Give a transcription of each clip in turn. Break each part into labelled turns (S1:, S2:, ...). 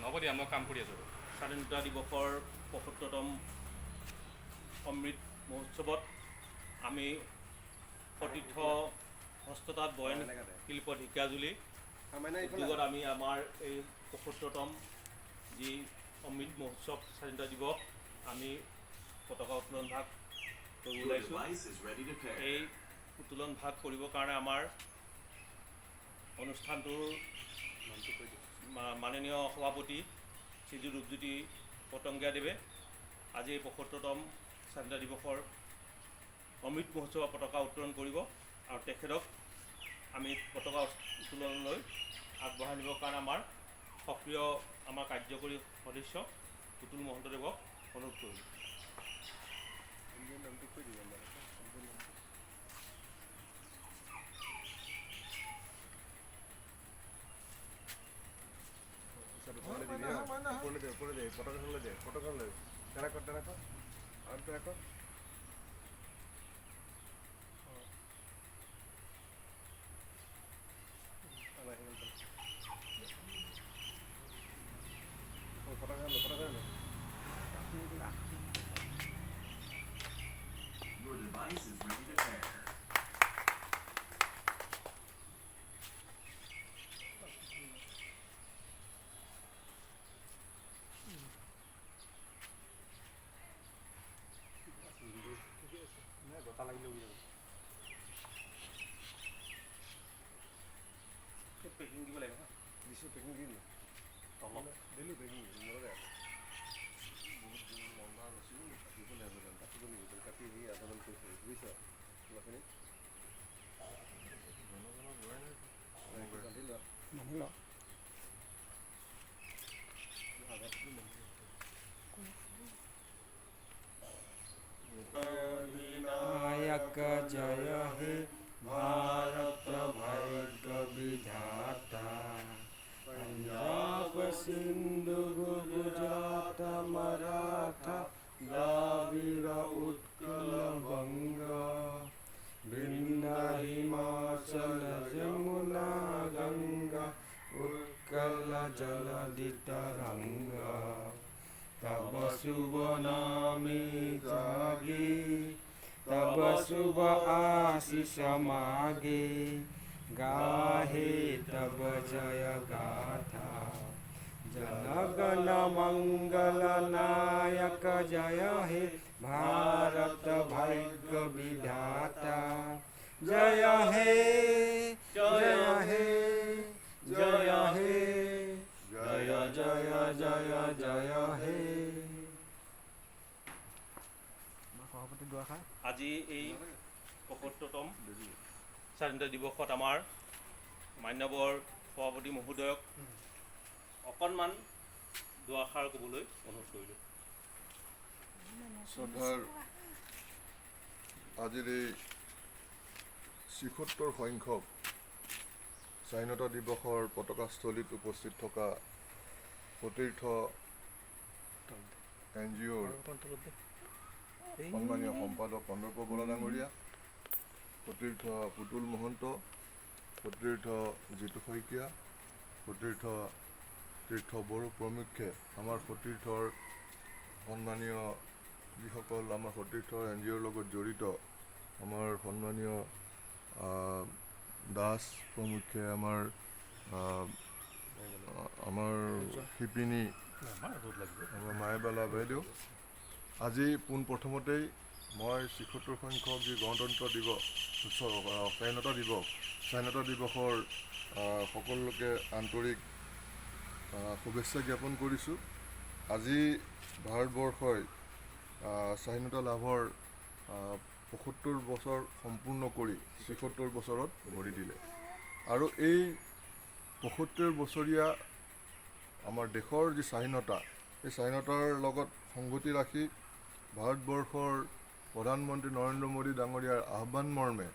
S1: হ'ব দিয়া, মই কাম কৰি আছোঁ।
S2: স্বাধীনতা দিৱসৰ ৭৫তম অমৃত মহোৎসৱত আমি সতীৰ্থ হস্ততাঁত বয়ন শিল্প ঢেকীয়াজুলি উদ্যোগত আমি আমাৰ এই ৭৫তম যি অমৃত মহোৎসৱ স্বাধীনতা দিৱস আমি পতাকা উত্তোলন ভাগ কৰিব
S3: Your
S2: ওলাইছোঁ।
S3: device is ready to pair.
S2: এই উত্তোলন ভাগ কৰিবৰ কাৰণে আমাৰ অনুষ্ঠানটোৰ মাননীয় সভাপতি শ্ৰীযুত ৰূপজ্যোতি পতংগীয়াদেৱে আজি এই ৭৫তম স্বাধীনতা দিৱসৰ অমৃত মহোৎসৱৰ পতাকা উত্তোলন কৰিব আৰু তেখেতক আমি পতাকা উত্তোলনলৈ আগবঢ়াই নিবৰ কাৰণে আমাৰ সক্ৰিয় আমাৰ কাৰ্যকৰী সদস্য পুতুল মহন্তদেৱক অনুৰোধ কৰিলোঁ।
S3: Your device is ready to pair.
S2: Packing দিব লাগিব।
S4: দিছোঁ, পেকিং দিলোঁ।
S2: অলপ
S4: দিলোঁ পেকিং, নৰে বহুত লম্বা ৰছী কাটিব লাগিব, কাটিব লাগিব, কাটি দি আদান কৰিছোঁ, বুজিছ? কিবাখিনি বান্ধি লোৱা।
S5: বান্ধি লওঁ। नायक जय हे भारत भाग्य विधाता, पंजाब सिंधु गुजरात मराठा द्राविड़ उत्कल बंग, विंध्य हिमाचल जमुना गंगा, उत्कल जलधि तरंग। तब शुभ नामे जागे, तब शुभ आशीष मागे, गाहे तब जय गाथा। जन गण मंगल नायक जय हे भारत भाग्य विधाता। जय हे, जय हे, जय हे, जय जय जय जय हे। সভাপতি দুআষাৰ।
S2: আজি এই ৭৫তম স্বাধীনতা দিৱসত আমাৰ মান্যবৰ সভাপতি মহোদয়ক অকণমান দুআষাৰ ক'বলৈ অনুৰোধ কৰিলোঁ।
S6: শ্ৰদ্ধাৰ আজিৰ এই ৭৬ সংখ্যক স্বাধীনতা দিৱসৰ পতাকাস্থলীত উপস্থিত থকা সতীৰ্থ এন জি অ'ৰ সন্মানীয় সম্পাদক কন্দৰ্প বৰা ডাঙৰীয়া, সতীৰ্থ পুতুল মহন্ত, সতীৰ্থ জিতু শইকীয়া, সতীৰ্থ তীৰ্থ বড়ো প্ৰমুখ্যে আমাৰ সতীৰ্থৰ সন্মানীয় যিসকল আমাৰ সতীৰ্থ এন জি অ'ৰ লগত জড়িত আমাৰ সন্মানীয় দাস প্ৰমুখ্যে আমাৰ আমাৰ শিপিনী আমাৰ মায়াবালা বাইদেউ, আজি পোনপ্ৰথমতেই মই ৭৬ সংখ্যক যি গণতন্ত্ৰ দিৱস, স্বাধীনতা দিৱস, স্বাধীনতা দিৱসৰ সকলোকে আন্তৰিক শুভেচ্ছা জ্ঞাপন কৰিছোঁ। আজি ভাৰতবৰ্ষই স্বাধীনতা লাভৰ ৭৫ বছৰ সম্পূৰ্ণ কৰি ৭৬ বছৰত ভৰি দিলে আৰু এই ৭৫ বছৰীয়া আমাৰ দেশৰ যি স্বাধীনতা, এই স্বাধীনতাৰ লগত সংগতি ৰাখি ভাৰতবৰ্ষৰ প্ৰধানমন্ত্ৰী নৰেন্দ্ৰ মোদী ডাঙৰীয়াৰ আহ্বান মৰ্মে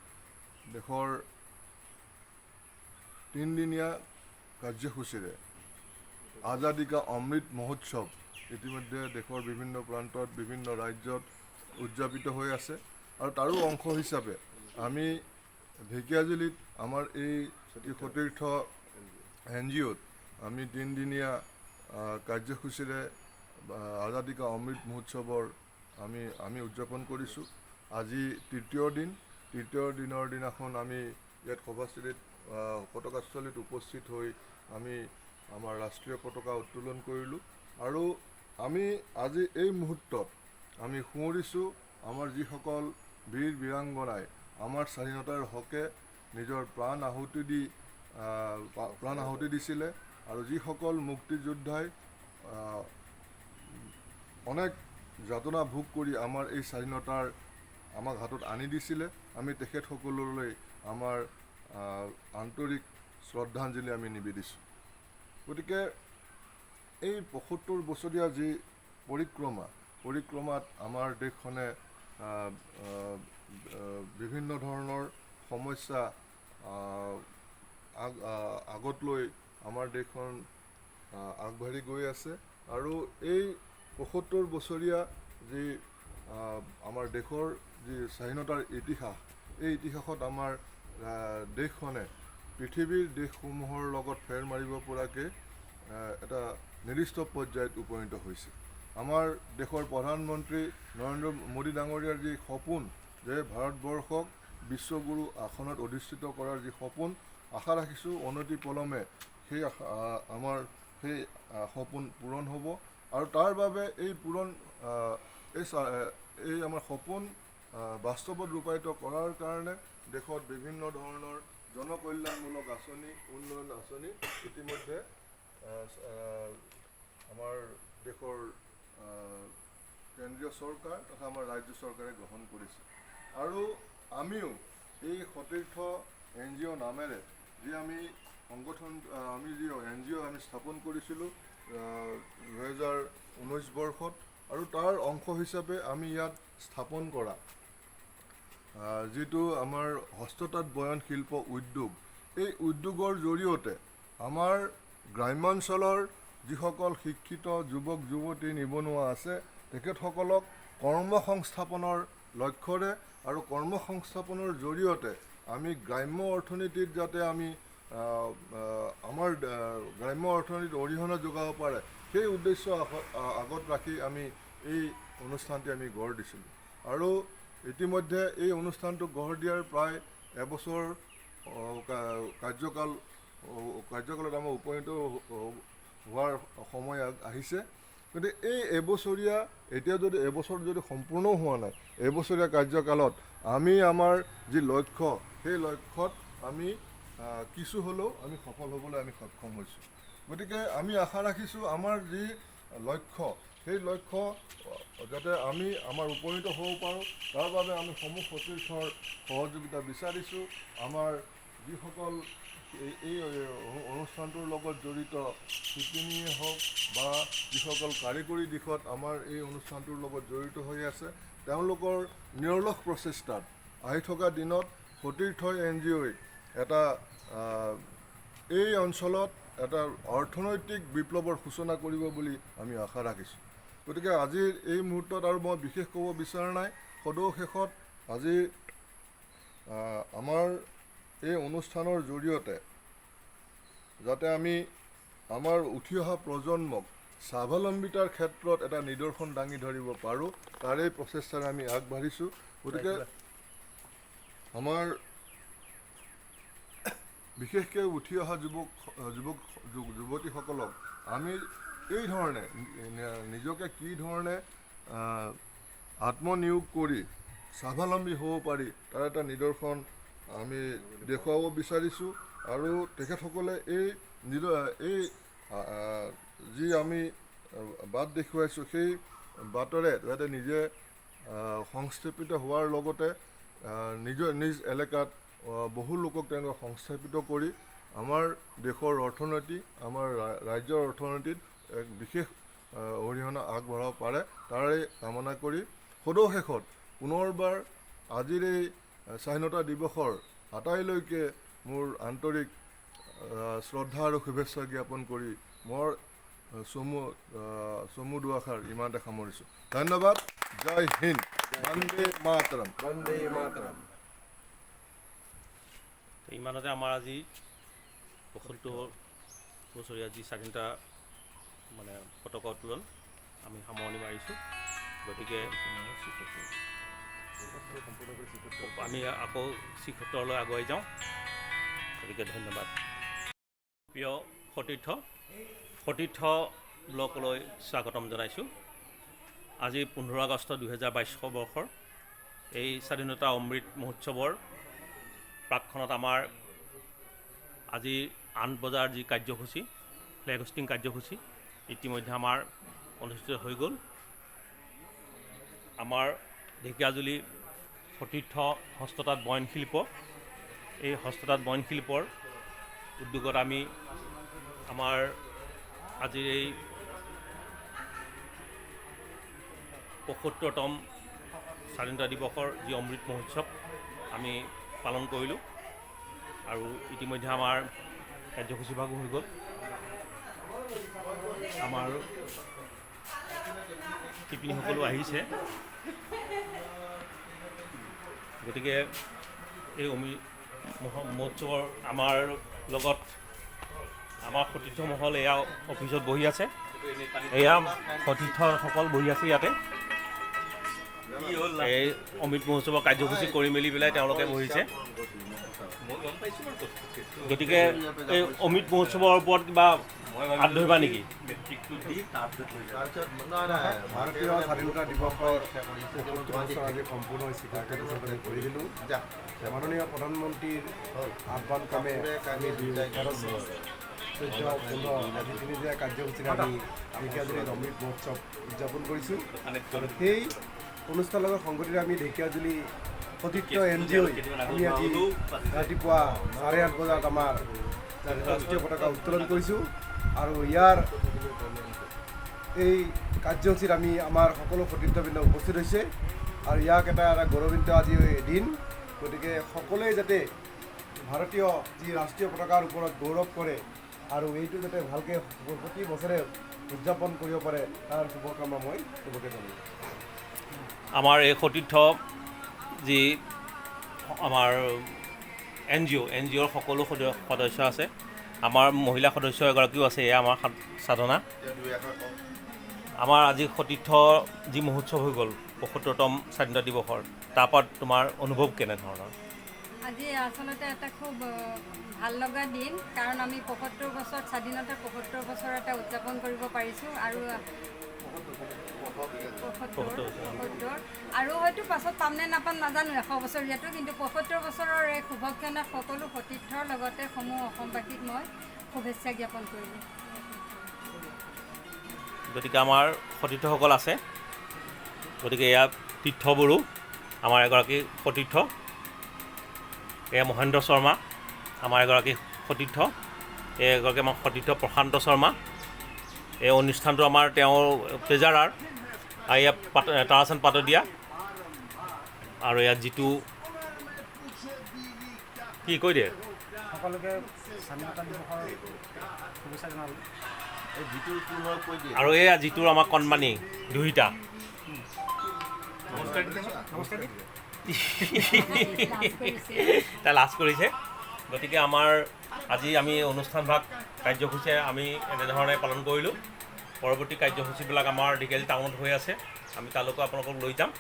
S6: দেশৰ তিনিদিনীয়া কাৰ্যসূচীৰে আজাদী কা অমৃত মহোৎসৱ ইতিমধ্যে দেশৰ বিভিন্ন প্ৰান্তত বিভিন্ন ৰাজ্যত উদযাপিত হৈ আছে আৰু তাৰো অংশ হিচাপে আমি ঢেকীয়াজুলিত আমাৰ এই সতীৰ্থ এন জি অ'ত আমি তিনিদিনীয়া কাৰ্যসূচীৰে আজাদী কা অমৃত মহোৎসৱৰ আমি উদযাপন কৰিছোঁ। আজি তৃতীয় দিন। তৃতীয় দিনৰ দিনাখন আমি ইয়াত সভাস্থলীত, পতাকাস্থলীত উপস্থিত হৈ আমি আমাৰ ৰাষ্ট্ৰীয় পতাকা উত্তোলন কৰিলোঁ। আৰু আমি আজি এই মুহূৰ্তত আমি সোঁৱৰিছোঁ আমাৰ যিসকল বীৰ বীৰাংগনাই আমাৰ স্বাধীনতাৰ হকে নিজৰ প্ৰাণ আহুতি দিছিলে আৰু যিসকল মুক্তিযোদ্ধাই অনেক যাতনা ভোগ কৰি আমাৰ এই স্বাধীনতাৰ আমাক হাতত আনি দিছিলে, আমি তেখেতসকললৈ আমাৰ আন্তৰিক শ্ৰদ্ধাঞ্জলি আমি নিবেদিছোঁ। গতিকে এই 75 বছৰীয়া যি পৰিক্ৰমাত আমাৰ দেশখনে বিভিন্ন ধৰণৰ সমস্যা আগত লৈ আমাৰ দেশখন আগবাঢ়ি গৈ আছে। আৰু এই 75 বছৰীয়া যি আমাৰ দেশৰ যি স্বাধীনতাৰ ইতিহাস, এই ইতিহাসত আমাৰ দেশখনে পৃথিৱীৰ দেশসমূহৰ লগত ফেৰ মাৰিব পৰাকৈ এটা নিৰ্দিষ্ট পৰ্যায়ত উপনীত হৈছে। আমাৰ দেশৰ প্ৰধানমন্ত্ৰী নৰেন্দ্ৰ মোদী ডাঙৰীয়াৰ যি সপোন যে ভাৰতবৰ্ষক বিশ্বগুৰু আসনত অধিষ্ঠিত কৰাৰ যি সপোন, আশা ৰাখিছোঁ অনতি পলমে সেই আমাৰ সেই সপোন পূৰণ হ'ব। আৰু তাৰ বাবে এই পূৰণ এই আমাৰ সপোন বাস্তৱত ৰূপায়িত কৰাৰ কাৰণে দেশত বিভিন্ন ধৰণৰ জনকল্যাণমূলক আঁচনি, উন্নয়ন আঁচনি ইতিমধ্যে আমাৰ দেশৰ কেন্দ্ৰীয় চৰকাৰ তথা আমাৰ ৰাজ্য চৰকাৰে গ্ৰহণ কৰিছে। আৰু আমিও এই সতীৰ্থ এন জি অ' নামেৰে যি আমি সংগঠন, আমি যি এন জি অ' আমি স্থাপন কৰিছিলোঁ 2019 বৰ্ষত, আৰু তাৰ অংশ হিচাপে আমি ইয়াত স্থাপন কৰা যিটো আমাৰ হস্ততাঁত বয়ন শিল্প উদ্যোগ, এই উদ্যোগৰ জৰিয়তে আমাৰ গ্ৰাম্যাঞ্চলৰ যিসকল শিক্ষিত যুৱক যুৱতী নিবনুৱা আছে তেখেতসকলক কৰ্মসংস্থাপনৰ লক্ষ্যৰে আৰু কৰ্মসংস্থাপনৰ জৰিয়তে আমি গ্ৰাম্য অৰ্থনীতিত যাতে আমি আমাৰ গ্ৰাম্য অৰ্থনীতিত অৰিহণা যোগাব পাৰে সেই উদ্দেশ্য আগত ৰাখি আমি এই অনুষ্ঠানটি আমি গঢ় দিছিলোঁ। আৰু ইতিমধ্যে এই অনুষ্ঠানটো গঢ় দিয়াৰ প্ৰায় এবছৰ কাৰ্যকালত আমাৰ উপনীত হোৱাৰ সময় আহিছে। গতিকে এই এবছৰীয়া, এতিয়া যদি এবছৰ যদি সম্পূৰ্ণও হোৱা নাই, এবছৰীয়া কাৰ্যকালত আমি আমাৰ যি লক্ষ্য, সেই লক্ষ্যত আমি কিছু হ'লেও আমি সফল হ'বলৈ আমি সক্ষম হৈছোঁ। গতিকে আমি আশা ৰাখিছোঁ আমাৰ যি লক্ষ্য, সেই লক্ষ্য যাতে আমি আমাৰ উপনীত হ'ব পাৰোঁ তাৰ বাবে আমি সমূহ সতীৰ্থৰ সহযোগিতা বিচাৰিছোঁ। আমাৰ যিসকল এই অনুষ্ঠানটোৰ লগত জড়িত শিপিনীয়ে হওক বা যিসকল কাৰিকৰী দিশত আমাৰ এই অনুষ্ঠানটোৰ লগত জড়িত হৈ আছে তেওঁলোকৰ নিৰলস প্ৰচেষ্টাত আহি থকা দিনত সতীৰ্থ এন জি অ'ই এটা এই অঞ্চলত এটা অৰ্থনৈতিক বিপ্লৱৰ সূচনা কৰিব বুলি আমি আশা ৰাখিছোঁ। গতিকে আজিৰ এই মুহূৰ্তত আৰু মই বিশেষ ক'ব বিচৰা নাই। সদৌ শেষত আজি আমাৰ এই অনুষ্ঠানৰ জৰিয়তে যাতে আমি আমাৰ উঠি অহা প্ৰজন্মক স্বাৱলম্বিতাৰ ক্ষেত্ৰত এটা নিদৰ্শন দাঙি ধৰিব পাৰোঁ তাৰে প্ৰচেষ্টাৰে আমি আগবাঢ়িছোঁ। গতিকে আমাৰ বিশেষকৈ উঠি অহা যুৱক যুৱক যুৱতীসকলক আমি এই ধৰণে নিজকে কি ধৰণে আত্মনিয়োগ কৰি স্বাৱলম্বী হ'ব পাৰি তাৰ এটা নিদৰ্শন আমি দেখুৱাব বিচাৰিছোঁ। আৰু তেখেতসকলে এই এই যি আমি বাট দেখুৱাইছোঁ সেই বাটেৰে যাতে নিজে সংস্থাপিত হোৱাৰ লগতে নিজৰ নিজ এলেকাত বহু লোকক তেওঁলোকে সংস্থাপিত কৰি আমাৰ দেশৰ অৰ্থনীতি, আমাৰ ৰাজ্যৰ অৰ্থনীতিত এক বিশেষ অৰিহণা আগবঢ়াব পাৰে তাৰে কামনা কৰি সদৌ শেষত পুনৰবাৰ আজিৰ এই স্বাধীনতা দিৱসৰ আটাইলৈকে মোৰ আন্তৰিক শ্ৰদ্ধা আৰু শুভেচ্ছা জ্ঞাপন কৰি মোৰ চমু দুআষাৰ ইমানতে সামৰিছোঁ। ধন্যবাদ। জয় হিন্দ। বন্দে মাতৰম।
S5: বন্দে মাতৰম।
S2: ইমানতে আমাৰ আজি 75 বছৰীয়া যি স্বাধীনতা মানে পতাকা উত্তোলন আমি সামৰণি মাৰিছোঁ। গতিকে আমি আকৌ 76লৈ আগুৱাই যাওঁ। গতিকে ধন্যবাদ। প্ৰিয় সতীৰ্থ, সতীৰ্থ ব্লকলৈ স্বাগতম জনাইছোঁ। আজি 15 আগষ্ট 2022 বৰ্ষৰ এই স্বাধীনতা অমৃত মহোৎসৱৰ প্ৰাকক্ষণত আমাৰ আজি 8 বজাৰ যি কাৰ্যসূচী, ফ্লেগ হোষ্টিং কাৰ্যসূচী ইতিমধ্যে আমাৰ অনুষ্ঠিত হৈ গ'ল। আমাৰ ঢেকীয়াজুলি সতীৰ্থ হস্ততাঁত বয়ন শিল্প, এই হস্ততাঁত বয়ন শিল্পৰ উদ্যোগত আমি আমাৰ আজিৰ এই 75তম স্বাধীনতা দিৱসৰ যি অমৃত মহোৎসৱ আমি পালন কৰিলোঁ আৰু ইতিমধ্যে আমাৰ কাৰ্যসূচীভাগো হৈ গ'ল। আমাৰ শিপিনীসকলো আহিছে। গতিকে এই অমৃত মহোৎসৱৰ আমাৰ লগত আমাৰ সতীৰ্থ মহল এয়া অফিচত বহি আছে, এয়া সতীৰ্থসকল বহি আছে ইয়াতে। এই অমৃত মহোৎসৱৰ কাৰ্যসূচী কৰি মেলি পেলাই তেওঁলোকে বহিছে। গতিকে এই অমৃত মহোৎসৱৰ ওপৰত কিবা আঁত ধৰিবা নেকি?
S5: ভাৰতীয় স্বাধীনতা দিৱসৰ 75 বছৰ আজি সম্পূৰ্ণ হৈছে, 76 বছৰ আমি কৰি দিলোঁ। মাননীয় প্ৰধানমন্ত্ৰীৰ আহ্বান ক্ৰমে আমি 13, 14, 15 আজি তিনিদিনীয়া কাৰ্যসূচীৰে আমি ঢেকীয়াজুলিত অমৃত মহোৎসৱ উদযাপন কৰিছোঁ। আৰু সেই অনুষ্ঠানৰ লগত সংগতিৰে আমি ঢেকীয়াজুলি সতীৰ্থ NGO আমি আজি ৰাতিপুৱা 8:30 বজাত আমাৰ ৰাষ্ট্ৰীয় পতাকা উত্তোলন কৰিছোঁ। আৰু ইয়াৰ এই কাৰ্যসূচীত আমি আমাৰ সকলো সতীৰ্থবৃন্দ উপস্থিত হৈছে আৰু ইয়াক এটা এটা গৌৰৱান্বিত আজি দিন। গতিকে সকলোৱে যাতে ভাৰতীয় যি ৰাষ্ট্ৰীয় পতাকাৰ ওপৰত গৌৰৱ কৰে আৰু এইটো যাতে ভালকৈ প্ৰতি বছৰে উদযাপন কৰিব পাৰে তাৰ শুভকামনা মই চবকে জনালোঁ।
S2: আমাৰ এই সতীৰ্থ যি আমাৰ NGO সকলো সদস্য আছে, আমাৰ মহিলা সদস্য এগৰাকীও আছে। এয়া আমাৰ সাধনা। আমাৰ আজি সতীৰ্থ যি মহোৎসৱ হৈ গ'ল 75তম স্বাধীনতা দিৱসৰ, তাৰপৰা তোমাৰ অনুভৱ কেনেধৰণৰ?
S1: আজি আচলতে এটা খুব ভাল লগা দিন, কাৰণ আমি 75 বছৰ স্বাধীনতাৰ 75 বছৰ এটা উদযাপন কৰিব পাৰিছোঁ আৰু 75 আৰু হয়তো পাছত পাম নে নাপাম নাজানো 100 বছৰীয়াটো, কিন্তু 75 বছৰৰ এই শুভক্ষণত সকলো সতীৰ্থৰ লগতে সমূহ অসমবাসীক মই শুভেচ্ছা জ্ঞাপন কৰিলোঁ।
S2: গতিকে আমাৰ সতীৰ্থসকল আছে। গতিকে এয়া তীৰ্থ বড়ো আমাৰ এগৰাকী সতীৰ্থ, এয়া মহেন্দ্ৰ শৰ্মা আমাৰ এগৰাকী সতীৰ্থ, এই এগৰাকী আমাৰ সতীৰ্থ প্ৰশান্ত শৰ্মা। এই অনুষ্ঠানটো আমাৰ তেওঁৰ ট্ৰেজাৰাৰ, আৰু ইয়াত তাৰাচান্দ পাটদিয়া, আৰু ইয়াত যিটো কি কৈ দিয়ে
S7: সকলোকে স্বাধীনতা দিৱসৰ শুভেচ্ছা জনালোঁ।
S2: আৰু এয়া যিটোৰ আমাৰ কণমানি দুহিতা, তাই লাজ কৰিছে। গতিকে আমাৰ আজি আমি অনুষ্ঠানভাগ কাৰ্যসূচী আমি এনেধৰণে পালন কৰিলোঁ। পৰৱৰ্তী কাৰ্যসূচীবিলাক আমাৰ ঢেকীয়াজুলি টাউনত হৈ আছে, আমি তালৈকো আপোনালোকক লৈ যাম।